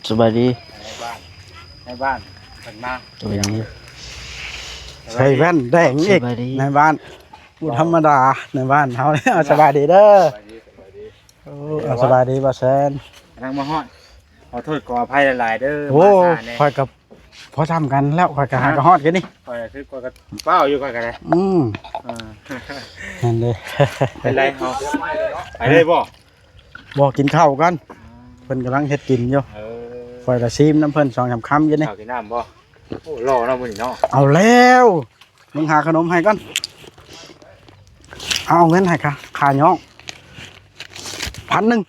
ສະບາຍດີ ໃນບ້ານ ໃນບ້ານເພິ່ນມາ ສະບາຍດີ ໃສ່ແວ່ນແດງອີກ ສະບາຍດີ ໃນບ້ານ ບໍ່ທຳມະດາ ໃນບ້ານເຮົາເນາະ. ສະບາຍດີເດີ ສະບາຍດີ ໂອ້ ສະບາຍດີ ສະບາຍດີ ບ່າວແຊນ ກຳລັງມາຮອດ ຂໍໂທດຂໍອະໄພຫຼາຍໆເດີ ໂອ້ ມາຊ້າແດ່ ຂ້ອຍກໍພໍຊ່ຳກັນແລ້ວ ຂ້ອຍກໍຫາກໍຮອດກັນນີ້ ຂ້ອຍຄືຂ້ອຍກໍຟ້າວຢູ່ ຂ້ອຍກໍໄດ້ ອືມ ເອີ ນັ້ນເດ້ ເປັນໄດເຮົາ ໄປເລີຍບໍ່? ບໍ່ ກິນເຂົ້າກ່ອນ ອືມ ເພິ່ນກຳລັງເຮັດກິນຢູ່ ເອີ ຂ້ອຍກໍຊີມນຳເພິ່ນສອງສາມຄຳຢູ່ນີ້ ເຂົ້າກິນນ້ຳບໍ່? ໂອ້ ຫຼໍ່ເນາະມື້ນີ້ເນາະ ເອົາແລ້ວ ມຶງຫາຂະໜົມໃຫ້ກ່ອນ ເອົາເງິນໃຫ້ຄ່າ ຄ່າຍ້ອງ ພັນໜຶ່ງ.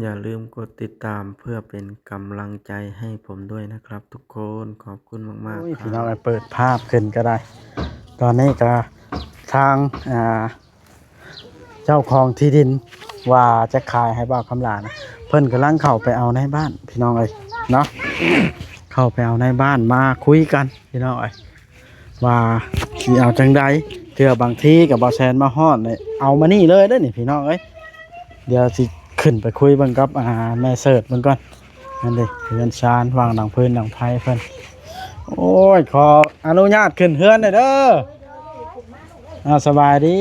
ຢ່າลืมกดติดตามเพื่อเป็นกำลังใจให้ผมด้วยนะครับทุกคน ขอบคุณมากๆ โอ้ย ครับ พี่น้องเอ้ย เปิดภาพขึ้นก็ได้ ตอนนี้ก็ทาง อ่า เจ้าของที่ดินว่าจะขายให้บ่าวคำหลานะ เพิ่นกำลังเข้าไปเอาในบ้าน พี่น้องเอ้ย เนาะ เข้าไปเอาในบ้านมาคุยกัน พี่น้องเอ้ย ว่าสิเอาจั่งใด เทื่อบางทีก็บ่าวแซนมาฮอดนี่ เอามานี่เลยเด้อนี่พี่น้องเอ้ย เดี๋ยวสิขึ้นไปคุยเบิ่งกับ อ่า แม่เสิร์ชเบิ่งก่อน นั่นเด้ เฮือนซานวางดังพื้นดังไฟเพิ่น โอ้ย ขออนุญาตขึ้นเฮือนหน่อยเด้อ อ่า สบายดี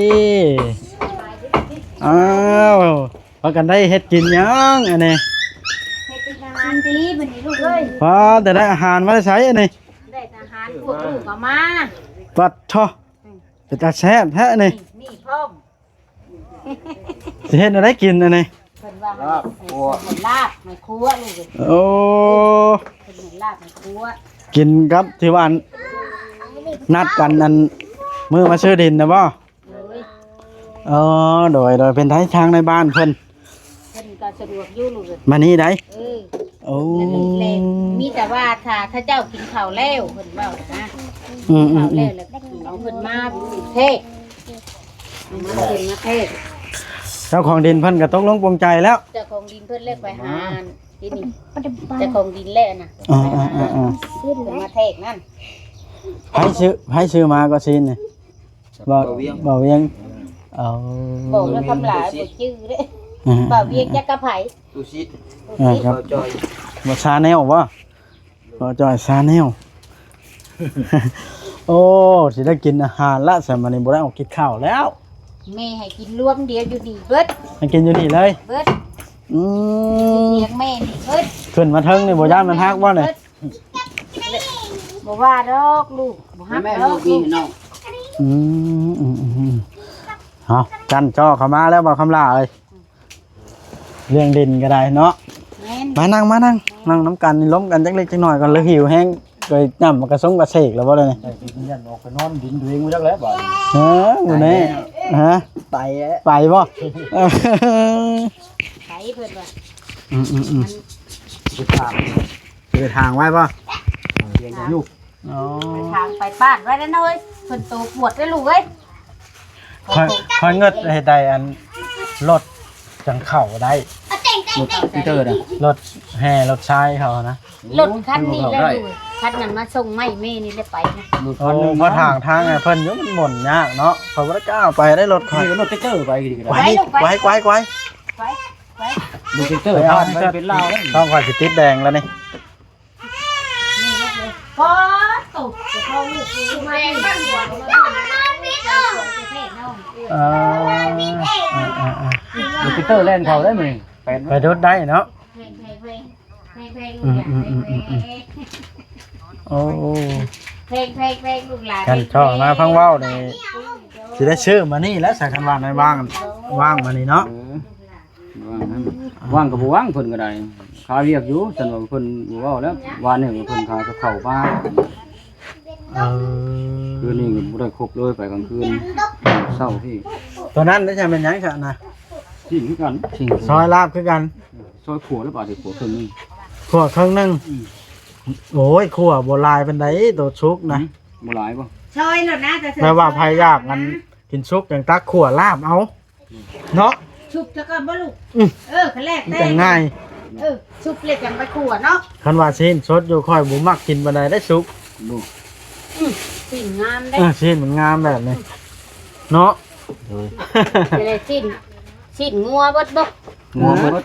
อ้าว พากันได้เฮ็ดกินหยังอันนี้ เฮ็ดกินอาหารดีบัดนี้ลูกเอ้ย พาแต่ได้อาหารมาแต่ไสอันนี้ ได้อาหารพวกลูกเอามา ปัดโธ่ เป็นตาแซ่บแท้นี่ นี่ นี่พร้อม สิเฮ็ดแนวใดกินอันนี้ เพิ่นว่าลาบคั่ว ลาบในครัวลูกเอ้ย โอ้ เพิ่นว่าลาบในครัว กินกับที่ว่านัดกันอันมื้อมาซื้อดินนะบ่ โดย อ๋อ โดย โดย เป็นไดทางในบ้านเพิ่น เพิ่นก็สะดวกอยู่ลูกเอ้ย มานี่ได เออ โอ้ มีแต่ว่าถ้า ถ้าเจ้ากินข้าวแล้ว เพิ่นเว้านะ อืมๆๆ กินข้าวแล้ว แล้วก็เอาเพิ่นมาเทศ เอามาเพิ่นมาเทศ เจ้าของดินเพิ่นก็ตกลงปลงใจแล้ว เจ้าของดินเพิ่นแล้วไปหาที่นี่ เจ้าของดินแล้วนะ อ๋อๆๆ เพิ่นมาเทศนั่น ไผซื้อ ไผซื้อมาก็ซีนนี่ บ่าว บ่าวเวียง บ่าวเวียง เอา บอกแล้วคำหลายบ่จื้อเด้ อ่า บ่าวเวียงจักกะไผ ตุสิต อ่า ครับ บ่าวจอย บ่าวชาแนลบ่ บ่าวจอยชาแนล โอ้ สิได้กินอาหารละ สมัยนี้บ่ได้ออกกินข้าวแล้ว แม่ให้กินรวมเดียวอยู่นี่เบิด ให้กินอยู่นี่เลย เบิด อืม เลี้ยงแม่นี่เบิด ขึ้นมาเทิงนี่บ่ย่านมันฮักบ่นี่ เบิด บ่ว่าดอกลูก บ่ฮักดอกลูก อืม อืม อืม อืม เอา จั่นจ้อเข้ามาแล้วบ่าวคำหลาเอ้ย เรื่องดินก็ได้เนาะ แม่น มานั่ง มานั่ง นั่งนำกัน ล้มกันจักเล็กจักน้อยก่อน หรือหิวแฮง ก็ย่ำกระซงกระเสกแล้วบ่เดี๋ยวนี้ ได้สิยันออกไปนอนดินตัวเองบ่จักแล้วบาดนี้ เออ มื้อนี้ ฮะ ไปแล้ว ไปบ่ ไปเพิ่นว่า อืม อืม อืม สิถาม สิไปทางไว้บ่ เดี๋ยวจะยุบ อ๋อ ไปทางไปปาดไว้แล้วนะเว้ย เพิ่นโตปวดเด้อลูกเอ้ย ค่อย ค่อยเงิดให้ได้อันรถจั่งเข้าได้ รถปีเตอร์นะ รถแห่รถทรายเขานะ รถคันนี้แหละลูก คันนั้นมาส่งไม้แม่นี่แหละไปนะ รถคันหนึ่ง โอ้ มาทาง ทางให้เพิ่นอยู่มันหมุนยากเนาะ เขาบ่ได้กล้าเอาไปได้รถค่อย นี่รถปีเตอร์ไปดีก็ได้ ไปลูกไป ไป ไป ไป ไป ไป รถปีเตอร์ ไปเอา พาไปเป็นลาวแล้ว ต้องค่อยสิติดแดงแล้วนี่ นี่รถเลย ป๊าดโต จะเข้าลูกกูมา แม่งบ้านหัว เออ เออ เออ เออ รถปีเตอร์แล่นเข้าได้มื้อนี้ แปด ไปรถได้เนาะ เพลง เพลง เพลง เพลง เพลง อืม ลูกหลาน อืม อืม อืม อืม โอ้ เพลง เพลง เพลง ลูกหลาน คันชอบมาฟังเว้านี่ สิได้ซื้อมานี่แหละ สาคันว่าในว่าง ว่างมานี่เนาะ เออ ว่างนั้น ว่างก็บ่ว่างเพิ่นก็ได้ คาเวียกอยู่ ซั่นว่าเพิ่นบ่เว้าแล้ว วานนี้เพิ่นคาก็เข้ามา เออ คืนนี้ก็บ่ได้ครบเลย ไปกลางคืน เช้าพี่ ตอนนั้นได้ใช่แม่นหยังซะนะ สิ่งคือกัน ซอยลาบคือกัน ซอยขั่วแล้วบาดนี้ขั่วครึ่งหนึ่ง ขั่วครึ่งหนึ่ง อืม โอ้ย ขั่วบ่หลายปานใด โตสุกนะ อืม บ่หลายบ่ ซอยโลดนะ แต่ แปลว่าไผอยากอัน กินสุกจั่งตักขั่วลาบเอา เนาะ ชุบซะก่อนบ่ลูก อืม เออ คันแรก มัน แต่ จะง่าย เออ ชุบเลยจั่งไปขั่วเนาะ คันว่าชิ้นสดอยู่ข้อยบ่มักกินปานใดได้สุก บ่ อืม ชิ้นงามเด้ เออ ชิ้นมันงามแบบนี้ เนาะ โดย จะได้ชิ้น ชิ้นงัวเบิดบ่ งัวเบิด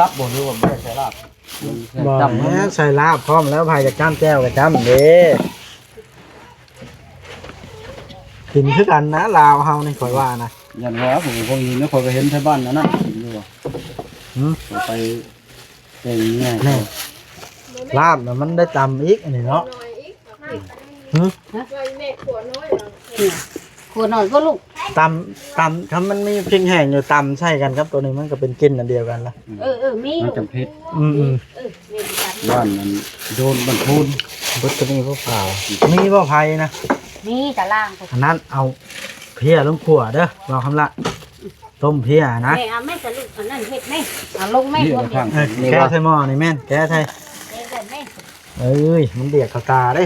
ສັບບໍ່ ຫຼືວ່າບໍ່ໄດ້ໃສ່ລາບ? ບໍ່ ຈ້ຳ ແມ່ນໃສ່ລາບພ້ອມແລ້ວ ໃຜຢາກຈ້ຳແຈ່ວກໍຈ້ຳເດ້. ກິນຄືກັນນະ ລາວເຮົານີ້ ຂ້ອຍວ່ານະ. ຢ້ານວ່າ ຜູ້ຄົນນີ້ນະ ຂ້ອຍກໍເຫັນໄທບ້ານອັນນັ້ນກິນຢູ່ວ່າ. ຫື? ໄປແຕ່ງງານ ແມ່ນ ລາບນະ ມັນໄດ້ຕຳອີກອັນນີ້ເນາະ. ຫື? ແມ່ຄົວນ້ອຍ ຄົວນ້ອຍບໍ່ລູກ? ຕຳ ຕຳ ຄັນມັນມີພິກແຫ້ງຢູ່ ຕຳໃສ່ກັນກັບໂຕນີ້ ມັນກໍເປັນກິ່ນອັນດຽວກັນລະ. ເອີໆ ມີ ມັນຈຳເຜັດ. ອືມໆ ເອີ ແມ່ນຄືກັນ ບ້ານນັ້ນໂດນບ້ານໂພນ. ເບິດໂຕນີ້ບໍ່ພາ ມີບໍ່ໄຟນະ? ມີຕາລ່າງພຸ້ນ. ອັນນັ້ນເອົາເພຍລົງຂົ້ວເດີ ເວົ້າຄຳລະ ຕົ້ມເພຍນະ. ແມ່ເອົາແມ່ສະລູກອັນນັ້ນເຮັດແມ່ ເອົາລົງແມ່ ເພຍ ຄົນເຮັດ ເອີ ແກະໃສ່ໝໍ້ນີ້ແມ່ນ ແກະໃສ່ ແກະໃສ່ແມ່. ເອີຍ ມັນດຽກເຂົ້າຕາເດ້.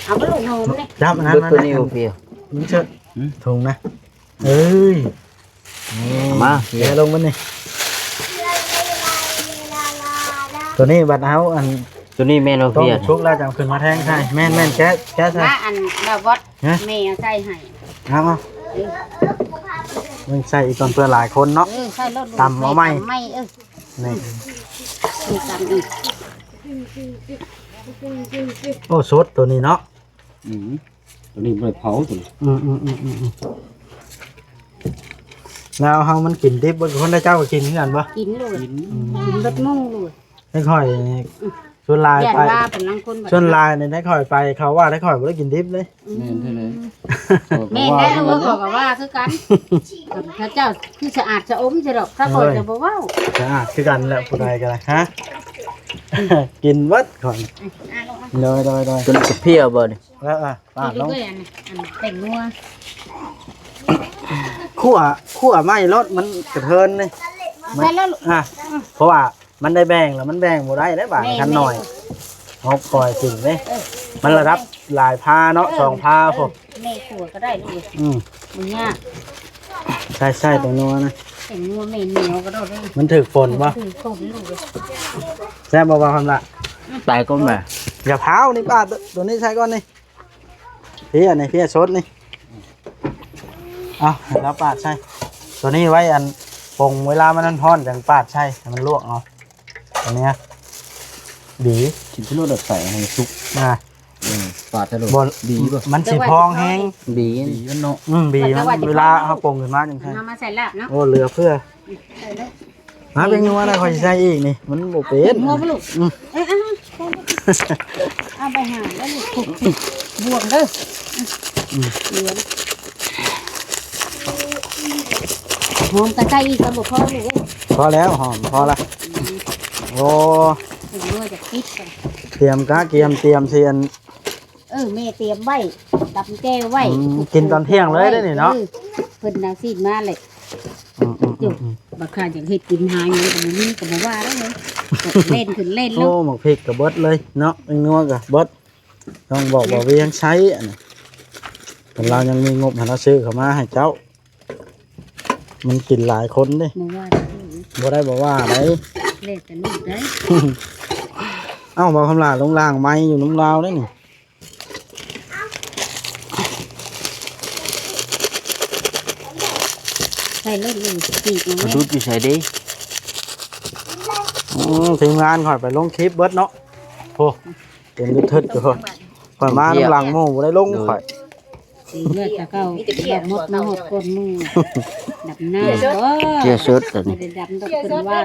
ເອົາບໍ່ລູກ ຫອມເດ້ ຈັບອັນນັ້ນ ເບິດໂຕນີ້ ມາ ບໍ່ເພຍ ມັນເຊີດ ຫື? ຖົງນະ. ເອີຍ ມາ ແກະລົງມັນນີ້ ໂຕນີ້ບັດເຮົາອັນ ໂຕນີ້ແມ່ນບໍ່ ຕົ້ມ ເພຍ ສຸກແລ້ວຈັ່ງຂຶ້ນມາແທງໃສ່. ແມ່ນໆ ແກະ ແກະໃສ່ ມາ ອັນດາວອດ ຮະ ແມ່ເອົາໃສ່ໃຫ້. ເອົາ ເອີ ມັນໃສ່ອີກກ່ອນ ເພື່ອຫຼາຍຄົນເນາະ. ເອີ ໃສ່ໂລດ ຕຳເອົາໃໝ່ ຕຳໃໝ່ ເອີ ນີ້ ຄືກັນອີກ. ໂອ້ ສົດໂຕນີ້ເນາະ. ອືມ ໂຕນີ້ບໍ່ໄດ້ເຜົາໂຕນີ້. ອືມໆໆໆ ແລ້ວເຮົາມັນກິນດິບເບິດ ຄົນໃດເຈົ້າກໍກິນຄືກັນບໍ່? ກິນໂລດ ກິນ ອືມ ກິນເບິດໝູ່ໂລດ. ໄດ້ຂ້ອຍ ອືມ ສ່ວນຫຼາຍ ຢ້ານ ໄປ ວ່າເປັນລາງຄົນ ສ່ວນຫຼາຍນີ້ໄດ້ຂ້ອຍໄປ ເຂົາວ່າໄດ້ ຂ້ອຍບໍ່ໄດ້ກິນດິບເລີຍ. ແມ່ນແທ້ເລີຍ ແມ່ນແລ້ວ ຂ້ອຍກໍວ່າຄືກັນ ເຂົາເຈົ້າຄືສະອາດສະອົມຊິດອກ ຂ້າຂ້ອຍກໍບໍ່ເວົ້າ. ສະອາດຄືກັນແຫຼະ ຜູ້ໃດກໍໄດ້ ຮະ ກິນເບິດຂ້ອຍ. ອືມ ໂດຍໆໆ ຕົວນີ້ກະເພຍບໍ່ນີ້? ເອີໆ ປາດລົງ ອັນແປ້ງນົວ ຂົ້ວ ຂົ້ວໄມ້ລົດ ມັນກະເທີນນີ້ ມັນ ອ່ະ ເພາະວ່າ ມັນໄດ້ແບ່ງແລ້ວ ມັນແບ່ງບໍ່ໄດ້ເດ້ບາດນີ້ ຄັນໜ້ອຍ ເຮົາປ່ອຍກິນເດ້. ເອີ ມັນລະດັບຫຼາຍພາເນາະ ເອີ ສອງພາ ເອີ ພຸ້ນ. ແມ່ຂົ້ວກໍໄດ້ລູກເອີຍ. ອືມ ບໍ່ຍາກ. ໃຊ້ ໃຊ້ແປ້ງນົວນະ ແປ້ງນົວແມ່ໜຽວກໍໄດ້ເດ້. ມັນຖືກຝົນບໍ່? ຖືກຝົນລູກເອີຍ. ແຊບບໍ່ ບ່າວຄຳລະ? ອືມ ຕາຍກໍແມ່ ຢ່າພ້າວນີ້ ປາດໂຕນີ້ໃສ່ກ່ອນນີ້. ເພຍນີ້ ເພຍສົດນີ້ ເອົາໃຫ້ລາວປາດໃສ່ ໂຕນີ້ໄວ້ອັນປົງ ເວລາມັນຮ້ອນໆ ຈັ່ງປາດໃສ່ ໃຫ້ມັນລວກເອົາ. ອັນເນີ້ຍ ດີ ກິນຊິໂລດ ໃສ່ໃຫ້ສຸກ ອ່າ ເອີ ປາດໃສ່ໂລດ ບໍ່ ດີບໍ່ ມັນຊິພອງແຮງ ບີມັນເນາະ. ອືມ ບີມັນ ເວລາເຮົາປົງຂຶ້ນມາຈັ່ງຊັ້ນ ເອົາມາໃສ່ລາບເນາະ. ໂອ້ ເຫຼືອເຟືອ. ມາ ແປ້ງນົວນະ ຂ້ອຍຊິໃສ່ອີກນີ້ ມັນບໍ່ເປັນ ຫົວບໍ່ລູກ? ອືມ ເອີ ເອົາ ເອົາໄປຫາແລ້ວລູກ ບວງເດີ. ອືມ ຫອມກໍໃສ່ອີກກໍບໍ່ພໍລູກເອີຍ. ພໍແລ້ວ ຫອມພໍລະ. ອືມ ໂອ້ ເປັນນົວຈະຕິດກັນ. ຕຽມກະກຽມ ຕຽມຊິອັນ ເອີ ແມ່ຕຽມໄວ້ ຕຳແຈ່ວໄວ້. ອືມ ກິນຕອນທ່ຽງເລີຍເດ້ນີ້ເນາະ. ເອີ ເພິ່ນເອົາຊີ້ນມາແຫຼະ. ອືມໆໆໆ ບັກຂ້າຢາກເຮັດກິນຫາຫຍັງກໍບໍ່ມີ ກໍບໍ່ວ່າແລ້ວເວີຍ ກໍເລ່ນຂຶ້ນເລ່ນລົງ. ໂອ້ ໝາກພິກກໍເບິດເລີຍເນາະ ແປ້ງນົວກໍເບິດ. ຕ້ອງບອກວ່າວຽງໃຊ້ອັນນີ້ ຄັນລາວຍັງມີງົບໃຫ້ລາວຊື້ເຂົ້າມາໃຫ້ເຈົ້າ. ມັນກິນຫຼາຍຄົນເດ້ ບໍ່ວ່າແຕ່ລູກ ບໍ່ໄດ້ບໍ່ວ່າໃດ ແລ້ວແຕ່ລູກໃດ. ເອົ້າ ບ່າວຄຳຫຼ້າລົງລ້າງໄມ້ຢູ່ນຳລາວເດ້ນີ້. ໃສ່ເລີຍ ປີກມັນ ປາດຸກຢູ່ໃສເດ້? ອືມ ທີມງານຂ້ອຍໄປລົງຄລິບເບິດເນາະ. ໂອ້ ເຕັມເທິດຢູ່. ຂ້ອຍມານຳຫຼັງໝູ່ ບໍ່ໄດ້ລົງ ໂດຍ ຂ້ອຍ. ເລືອດຕະເກົ່າ ມີແຕ່ເພຍ ດອກໝົດມາຮອດກ້ອນໝູ່ ດຳນາ ເພຍສົດ ບໍ່ ເພຍສົດອັນນີ້ ບໍ່ໄດ້ດຳດອກເພິ່ນວ່າ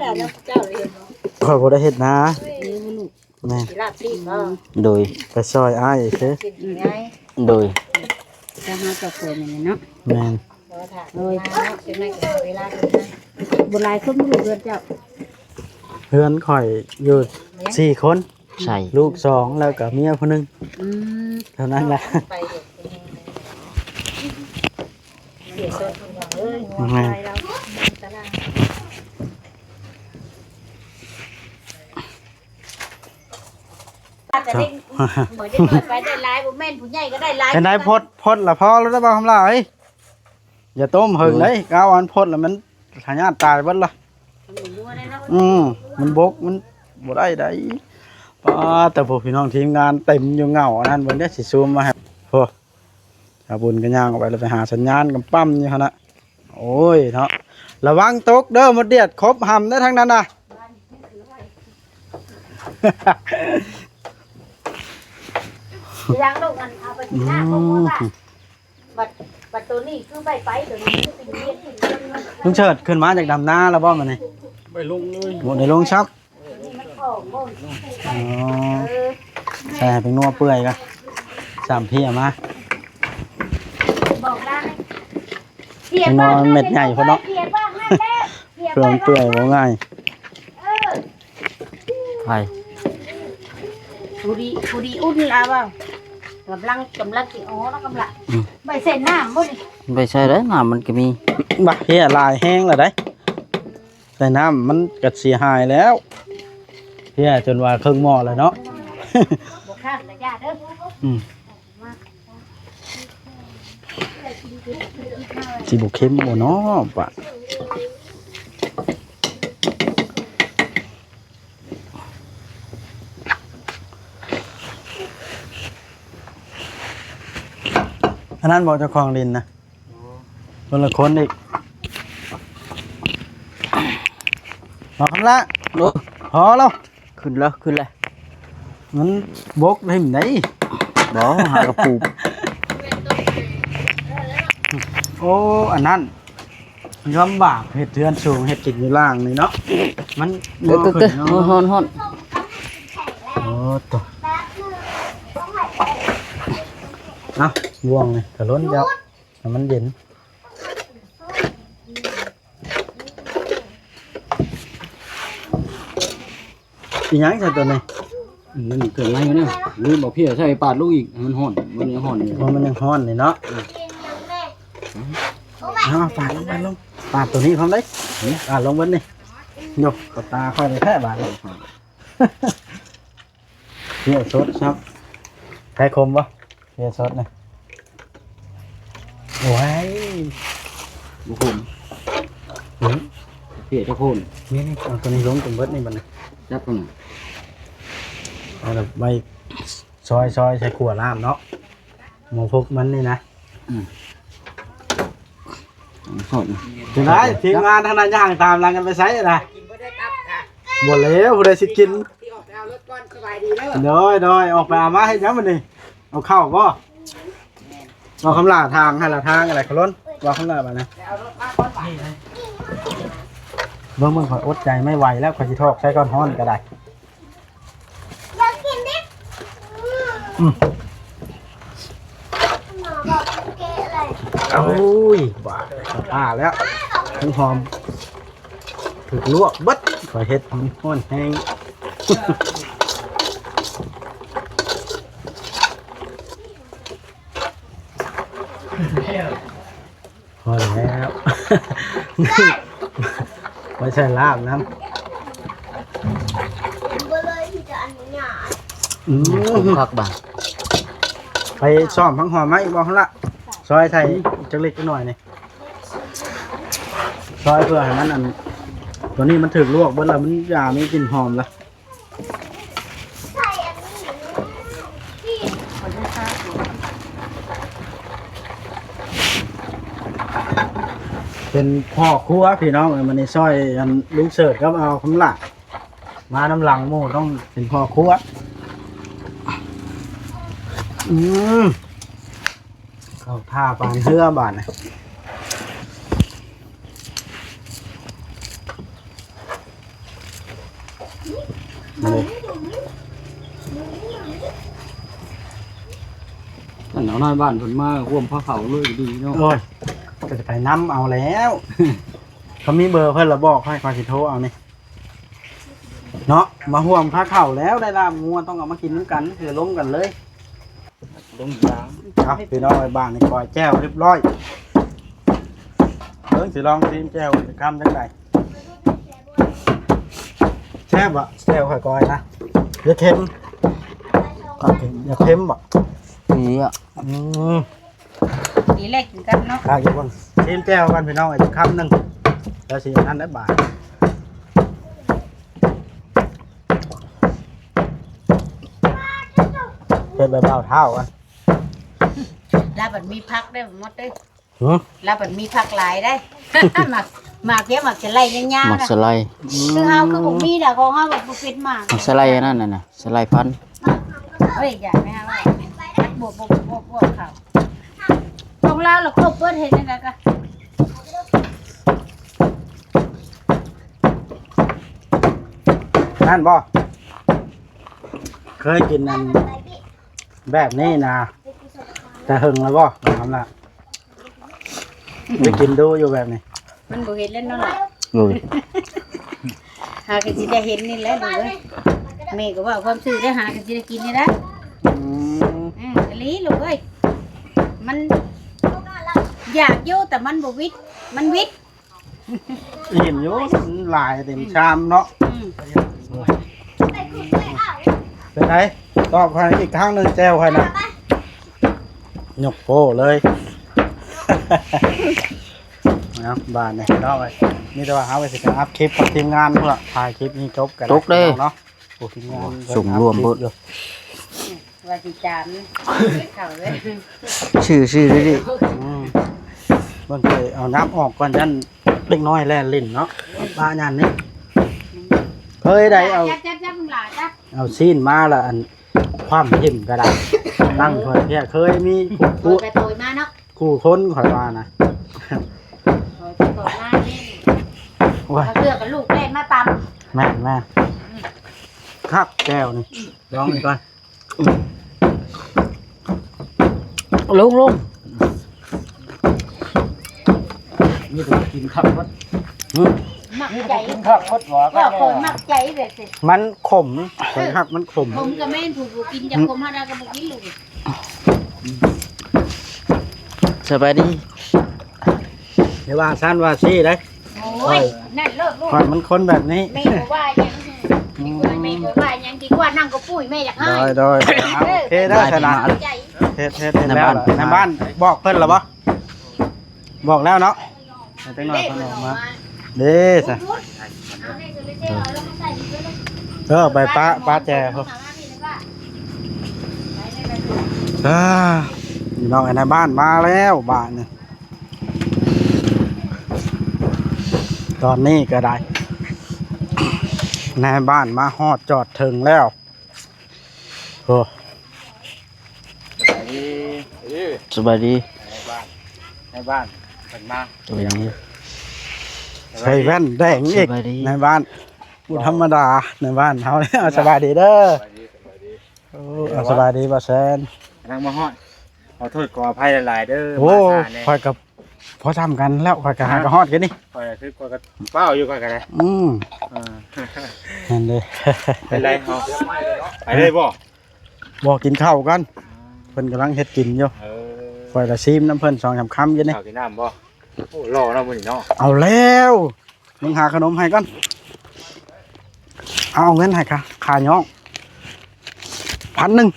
ຂ້ອຍບໍ່ໄດ້ເຮັດນາ ເອີ ລູກ ແມ່ນ ຊິລາບຊີກບໍ່? ໂດຍ ໄປຊ່ອຍອ້າຍຊື່ ກິນງ່າຍ ໂດຍ ຈະຫາເຈົ້າຂອງນີ້ເນາະ ແມ່ນ ໂດຍ ບໍ່ຫຼາຍຄົນບໍ່ ເຮືອນເຈົ້າ? ເຮືອນຂ້ອຍຢູ່ສີ່ຄົນ ໃສ່ ລູກສອງ ແລ້ວກໍເມຍຜູ້ໜຶ່ງ ອືມ ເທົ່ານັ້ນແຫຼະ ໄປເຮັດ ເພຍສົດ ເອີຍ ແມ່ນ ອາດຈະໄດ້ ບໍ່ໄດ້ໄປໄດ້ຫຼາຍ ບໍ່ແມ່ນຜູ້ໃຫຍ່ກໍໄດ້ຫຼາຍ ເປັນໄດ ພົດ ພົດລະພໍແລ້ວເດີ້ ບ່າວຄຳຫຼ້າເອີຍ. ຢ່າຕົ້ມເຫິງເດ້ ກ້າວອັນພົດລະມັນພະຍາດຕາຍເບິດລະ ອືມ ມັນບົກ ມັນບໍ່ໄດ້ໃດ໋. ປ້າ ແຕ່ພວກພີ່ນ້ອງທີມງານເຕັມຢູ່ເຫງົ້າອັນນັ້ນ ເບິ່ງເດີ້ ຊິຊູມມາໃຫ້. ໂອ້ ຊາບຸນກໍຍ່າງອອກໄປແລ້ວ ໄປຫາສັນຍານກຳປ້ຳຢູ່ຫັ້ນນະ. ໂອ້ຍເນາະ ລະວັງຕົກເດີ້ ມົດດຽດຄົບຫຳເດີ້ທາງນັ້ນນະ. ທີຫຼັງລູກມັນເອົາໄປກິນນ້ຳ ອືມ ບໍ່ຮູ້ວ່າ ບັດ ບັດໂຕນີ້ຄືໄປ ໄປໂຕນີ້ຄືເປັນວຽນ ລຸງເສີດຂຶ້ນມາຈາກດຳນາແລ້ວບໍ່ມື້ນີ້? ໄປລົງເລີຍ ບໍ່ໄດ້ລົງຊ້ຳ. ອໍ ໃສ່ໃຫ້ເປັນນົວເປື່ອຍກ່ອນ ສາມເພຍມາ ເປັນນົວເມັດໃຫຍ່ພຸ້ນເນາະ ເພື່ອມັນເປື່ອຍບໍ່ງ່າຍ. ໃຜ ຜູ້ດີ ຜູ້ດີອຸ່ນລະວ່າ ກຳລັງ ກຳລັງຊິອໍລະ ກຳລັງ ອືມ ໄປໃສ່ນ້ຳບໍ່ນີ້? ໄປໃສ່ໄດ້ ນ້ຳມັນກໍມີ ບາດເພຍຫຼາຍແຮງລະໄດ໋ ໃສ່ນ້ຳມັນກໍເສຍຫາຍແລ້ວ ເພຍຈົນວ່າເຄິ່ງໝໍ້ແລ້ວເນາະ ບໍ່ຂ້າງກະຢ່າເດີ້ ອືມ. ຊິບໍ່ເຄັມບໍ່ເນາະປະ? ອັນນັ້ນບໍ່ເຈົ້າຂອງດິນນະ? ຄົນລະຄົນອີກ. ເອົາຄຳລະ ໂອ້ ພໍແລ້ວ. ຂຶ້ນແລ້ວ ຂຶ້ນແລ້ວ ມັນບົກໄດ້ມັນໄດ໋ ບໍ່ ຫາກະປູ. ໂອ້ ອັນນັ້ນລຳບາກ ເຮັດເຮືອນສູງ ເຮັດກິນຢູ່ລ່າງນີ້ເນາະ ມັນ ເອີ ເອີ ເອີ ຮ້ອນ ຮ້ອນ ໂອ້ ໂຕ ເອົາ ບ່ວງນີ້ກະລົ້ນແລ້ວ ໃຫ້ມັນເຢັນ. ອີຫຍັງຊະໂຕນີ້? ອັນນັ້ນເຄື່ອງໃນມັນນະ ລືມເອົາເພຍໃສ່ປາດລົງອີກ ໃຫ້ມັນຮ້ອນ ມັນຍັງຮ້ອນຢູ່ ມັນຍັງຮ້ອນນີ້ເນາະ. ເອົາປາດລົງ ປາດລົງ ປາດໂຕນີ້ພ້ອມເດ້ ປາດລົງເບິດນີ້. ໂຍ ເຂົ້າຕາຂ້ອຍແທ້ບາດນີ້. ເພຍສົດຊ້ຳ ໃຊ້ຄົມບໍ່? ເພຍສົດນະ ໂອ້ຍ ບໍ່ຂົມ ຫືມ ເພຍຈະຂົມ. ນີ້ໆ ເອົາໂຕນີ້ລົງຈົນເບິດນີ້ບັດນີ້ ຈັບເອົາໜ້າ ເອົາແບບໄວ້ຊອຍໆ ໃສ່ຂົ້ວລາບເນາະ ໝໍພົກມັນນີ້ນະ. ອືມ ເອົາ ຈະໄດ້ ທີມງານທາງນັ້ນຍ່າງຕາມຫຼັງກັນໄປໃສນະ? ບໍ່ແລ້ວ ຜູ້ໃດຊິກິນ? ໂດຍໆ ອອກໄປເອົາມາເຮັດຫຍັງບັດນີ້? ເອົາເຂົ້າບໍ່? ເອົາຄຳຫຼ້າທາງ ໃຫ້ລະທາງ ອະໄລຂະລົ້ນ ວ່າຄຳຫຼ້າບາດນີ້. ເບິ່ງໆ ຂ້ອຍອົດໃຈໄມ່ໄຫວແລ້ວ ຂ້ອຍຊິຖອກໃສ່ກ້ອນຮ້ອນກໍໄດ້. ອືມ ໂອ້ຍ ບາດ ເຂົ້າທ່າແລ້ວ ຫອມ ຖືກລວກເບິດ ຂ້ອຍເຮັດມັນຮ້ອນແຮງ. ພໍແລ້ວ ໄວ້ໃສ່ລາບນຳ. ອືມ ຄົມຄັກບາດ ໄປຊ້ອມຜັກຫອມມາອີກບໍ່? ຫັ້ນລະ ຊອຍໃສ່ຈັກເລັກຈັກໜ້ອຍນີ້ ຊອຍເພື່ອໃຫ້ມັນ ອັນ ໂຕນີ້ມັນຖືກລວກເບິດລະ ມັນຢ່າມີກິ່ນຫອມລະ. ເປັ ປັນພໍ່ຄົວພີ່ນ້ອງ ເອີຍ ມື້ນີ້ຊ່ອຍອັນລຸງເສີດກັບອາວຄຳຫຼ້າ ມານຳຫຼັງໝູ່ຕ້ອງເປັນພໍ່ຄົວ. ອືມ ເຂົ້າທ່າປານເຮືອບາດນີ້. ອັນເອົານາຍບ້ານເພິ່ນມາຮ່ວມພາເຂົ້າເລີຍດີເນາະ. ໂອ້ຍ ກໍຈະໄປນຳເອົາແລ້ວ ເຂົາມີເບີເພິ່ນລະບອກໃຫ້ ຂ້ອຍຊິໂທເອົານີ້ເນາະ. ມາຮ່ວມພາເຂົ້າແລ້ວ ໄດ້ລາບງົວ ຕ້ອງເອົາມາກິນນຳກັນ ເພື່ອລົມກັນເລີຍ. ລົງຢາງ ເອົາ ພີ່ນ້ອງເອີຍ ບາດນີ້ກ້ອຍແຈ່ວຮຽບຮ້ອຍ. ເບິ່ງ ຊິລອງຊີມແຈ່ວຈັກຄຳຈັ່ງໃດ. ແຊບບໍ່ ແຈ່ວຂ້ອຍກ້ອຍນະ? ຫຼືເຄັມ? ຢາກເຄັມບໍ່? ດີອ່ະ. ອືມ ດີແຫຼະ ກິນກັນເນາະ. ຂ້າຢູ່ເບິ່ງ ຊີມແຈ່ວກ່ອນພີ່ນ້ອງເອີຍ ຈັກຄຳໜຶ່ງ ແລ້ວຊິອັນນັ້ນໄດ້ບາດ. ເຮັດແບບບ່າວທ້າວກັນ. ລາວບັດມີຜັກເດ້ໝົດເດ້. ຫື? ລາວບັດມີຜັກຫຼາຍເດ້. ໝາກ ໝາກດຽວ ໝາກສະໄລຍາວໆ ໝາກສະໄລ. ຄືເຮົາຄືບໍ່ມີລະ ຂອງເຮົາແບບບໍ່ເປັນໝາກ ໝາກສະໄລອັນນັ້ນນະ ສະໄລພັນ. ເອີຍ ຢ່າແມ່ເວົ້າ ບວກ ບວກ ບວກ ບວກເຂົາ ຂອງລາວລະຄົບເບິດ ເຮັດຈັ່ງໃດກະ ນັ້ນບໍ່ ເຄີຍກິນອັນ ແບບນີ້ນະ ແຕ່ເຫິງແລ້ວບໍ່? ນຳລະ ໄປກິນດູຢູ່ແບບນີ້ ມັນບໍ່ເຫັນແລ້ວເນາະລະ. ໂອ້ຍ ຫາກໍຊິໄດ້ເຫັນນີ້ແຫຼະລູກເອີຍ. ແມ່ກໍເວົ້າຄວາມຊື່ເດ້ ຫາກໍຊິໄດ້ກິນນີ້ແຫຼະ. ອືມ ອືມ ອີ່ຫຼີລູກເອີຍ ມັນຢາກຢູ່ ແຕ່ມັນບໍ່ຫວິດ ມັນຫວິດ. ອີ່ມຢູ່ ມັນຫຼາຍເຕັມຊາມເນາະ. ອືມ ເປັນໄດ? ຕອບຂ້ອຍອີກຄັ້ງໜຶ່ງ ແຈ່ວຂ້ອຍນະ ຍົກໂປ້ເລີຍ. ເອົາ ບາດນີ້ເນາະ ມີແຕ່ວ່າເຮົາກໍຊິໄປອັດຄລິບກັບທີມງານພຸ້ນລະ ຖ່າຍຄລິບນີ້ຈົບກັນ ຕົກເດ້ເນາະ. ໂອ້ ທີມງານ ໂອ້ ສຸມລວມໂພດ ອັດຄລິບຢູ່. ວ່າຊິຈາມເຂົ້າເລີຍ ຊື່ໆ ເດ້. ອືມ ເບິ່ງໄປເອົານ້ຳອອກກ່ອນ ຢ້ານເດັກນ້ອຍແລ່ນຫຼິ້ນເນາະ ປະຍານນີ້. ເຄີຍໄດ້ເອົາ ຈັບໆໆ ເອົາຊີ້ນມາລະ ອັນ ຄວ່ຳຖິ້ມກໍໄດ້ ຕັ້ງຖ້ວຍເພຍ ເຄີຍມີຜູ້ ຜູ້ ໄປໂຕຍມາເນາະ ຄູ່ຄົນຂ້ອຍວ່ານະ. ໂອ້ຍ ໂອ້ຍ ມານີ້ ໂອ້ຍ ເອົາເສື້ອກັບລູກແລ່ນມາຕຳ. ແມ່ນໆ ຄັກແຈ່ວນີ້ ລອງອີກກ່ອນ. ລົງ ລົງ ມີແຕ່ກິນຄັກໝົດ. ຫື? ມັກໃຈ ກິນຄັກໝົດຫວາ ວ່າຂ້ອຍມັກໃຈແບບນີ້ ມັນຂົມ ຂ້ອຍຮັກມັນຂົມ. ຂົມກໍແມ່ນ ຜູ້ບໍ່ກິນຈະຂົມ ເຮົາໄດ້ກໍບໍ່ກິນລູກ. ສະບາຍດີ ຢ່າວ່າຊັ້ນວ່າຊີ້ເດ້. ໂອ້ຍ ນັ້ນໂລດລູກ ຂ້ອຍມັນຄົນແບບນີ້ ແມ່ບໍ່ວ່າຫຍັງ. ອືມ ແມ່ບໍ່ວ່າຫຍັງ ດີກວ່ານັ່ງກໍປຸ້ຍ ແມ່ຢາກໃຫ້. ໂດຍໆ ໂອເຄເດີຊັ້ນນະ ໃຈ ເຮັດ ເຮັດ ເຮັດແລ້ວ. ໃນບ້ານ ໃນບ້ານບອກເພິ່ນລະບໍ່? ບອກແລ້ວເນາະ ໃຫ້ຈັກໜ້ອຍເພິ່ນອອກມາເດ້ຊະ. ເອີ ໄປປະ ປະແຈພຸ້ນ. ອ່າ ພີ່ນ້ອງ ນາຍບ້ານມາແລ້ວບາດນີ້. ຕອນນີ້ກໍໄດ້ ນາຍບ້ານມາຮອດຈອດເຖິງແລ້ວ. ໂອ້ ສະບາຍດີ ສະບາຍດີ ນາຍບ້ານ ນາຍບ້ານເພິ່ນມາ. ສະບາຍດີ ໃສ່ແວ່ນແດງອີກ ສະບາຍດີ ນາຍບ້ານ ບໍ່ທຳມະດາ ນາຍບ້ານເຮົາ. ເອົາ ສະບາຍດີເດີ ສະບາຍດີ ສະບາຍດີ. ໂອ້ ເອົາ ສະບາຍດີ ບ່າວແຊນ ກຳລັງມາຮອດ. ຂໍໂທດຂໍອະໄພຫຼາຍໆເດີ. ໂອ້ ມາຊ້າແດ່ ຂ້ອຍກໍພໍຊ່ຳກັນແລ້ວ ຂ້ອຍກໍຫາກໍຮອດກັນນີ້. ຂ້ອຍຄືຂ້ອຍກໍຟ້າວຢູ່ ຂ້ອຍກໍໄດ້. ອືມ ເອີ ນັ້ນເດ້ ເປັນໄດເຮົາ ໄປເລີຍບໍ່? ບໍ່ ກິນເຂົ້າກ່ອນ ເພິ່ນກຳລັງເຮັດກິນຢູ່. ເອີ ຂ້ອຍລະຊີມນຳເພິ່ນສອງສາມຄຳຢູ່ນີ້. ເຂົ້າກິນນ້ຳບໍ່? ໂອ້ ຫຼໍ່ເນາະມື້ນີ້ເນາະ. ເອົາແລ້ວ ມຶງຫາຂະໜົມໃຫ້ກ່ອນ. ເອົາເງິນໃຫ້ຄ່າ ຄ່າຍ້ອງ ພັນໜຶ່ງ.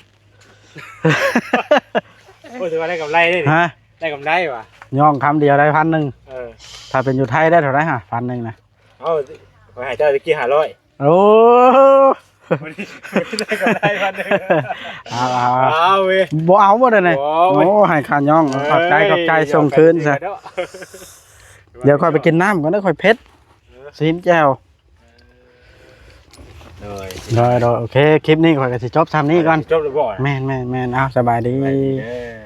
ໂອ້ ຖືວ່າໄດ້ກຳໄລເດ້ນີ້. ຮະ? ໄດ້ກຳໄລຫວາ? ຍ້ອງຄຳດຽວໄດ້ພັນໜຶ່ງ. ເອີ ຖ້າເປັນຢູ່ໄທໄດ້ເທົ່າໃດຫະ? ພັນໜຶ່ງນະ. ເອົາ ຂ້ອຍໃຫ້ເຈົ້າຕະກີ້ຫ້າຮ້ອຍ. ໂອ້ ມື້ນີ້ໄດ້ກຳໄລພັນໜຶ່ງ. ເອົາ ເອົາ ເອົາເວີຍ ບໍ່ເອົາບໍ່ໄດ້ນະ. ໂອ້ຍ ໂອ້ ໃຫ້ຄ່າຍ້ອງ. ເອີຍ ຂອບໃຈ ຂອບໃຈ ສົ່ງຄືນຊະ. ເອົາໄປເດີ. ດຽວຂ້ອຍໄປກິນນ້ຳກ່ອນເດີ ຂ້ອຍເຜັດ ຊິກິນແຈ່ວ. ໂດຍ ໂດຍ ໂດຍ ໂອເຄ ຄລິບນີ້ຂ້ອຍກໍຊິຈົບຊ່ຳນີ້ກ່ອນ. ຈົບແລ້ວບໍ່? ແມ່ນໆໆ ເອົາ ສະບາຍດີ. ສະບາຍດີເດີ.